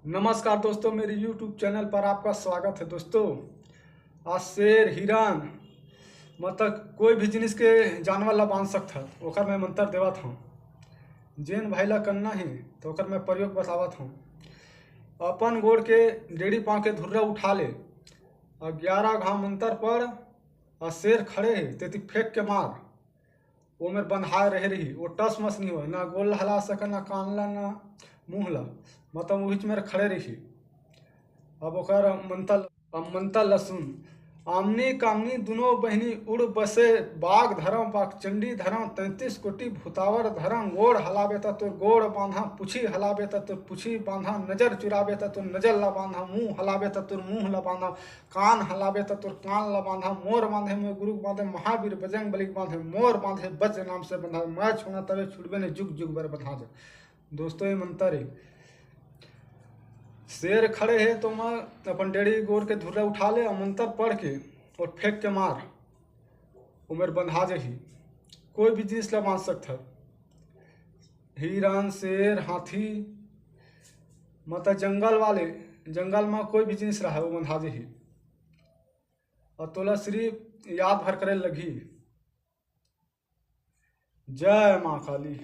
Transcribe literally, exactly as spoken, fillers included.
नमस्कार दोस्तों, मेरे YouTube चैनल पर आपका स्वागत है। दोस्तों, आज शेर, हिरन, मतलब कोई भी जिनिस के जानवर ला बांध सकत हस, ओकर मैं मंतर देवत हूँ। जेन भाई ला करना ही तो ओकर मैं प्रयोग बतावत हूँ। अपन गोड़ के डेढ़ी पाँव के धुर्रा उठा ले, ग्यारह घाव मंतर पढ़, अउ शेर खड़े हे तेती फेंक के मार। वो मेर बंधाए रहे रही, वो टस मस नहीं होय, ना गोड़ ला हला सके, ना कान ला, ना मुंह ला, मतलब उहिच मेर खड़े रही। अब ओकर मंतर, अब मंतर ला सुन। आमनी कामनी दुनो बहिनी उड़ बसे, बाघ धरम बाघ चंडी धरम, तैंतीस कोटी भूतावर धरम। गोड़ हलाबे त तोर गोड़ बांधा, पूछी हलाबे त तोर पूछी बांधा, नजर चुराबे त तोर नजर ला बांधा, मुंह हलाबे त तोर मुंह ला बांधा, कान हलाबे त तोर कान ला बांधा, मोर बांधे मोर गुरु बांधे, महावीर बजरंग बली बांधे, मोर बांधे वज्र नाम से बंधा, मैं छूना तबे छुड़बे ने जुग जुग बर बंधा जा। दोस्तों, ये मंतर है। शेर खड़े हे तो मैं अपन डेढ़ी गोड़ के धुर्रा उठा ले और मंतर पढ़ के और फेंक के मार, वो मेर बंधा जाही। कोई भी जिनिस ला बांध सकत हस, हिरन, शेर, हाथी, मतलब जंगल वाले, जंगल में कोई भी जिनिस रहे, वो बंधा जाही। और तोला सिर्फ याद भर करे लगही। जय माँ काली।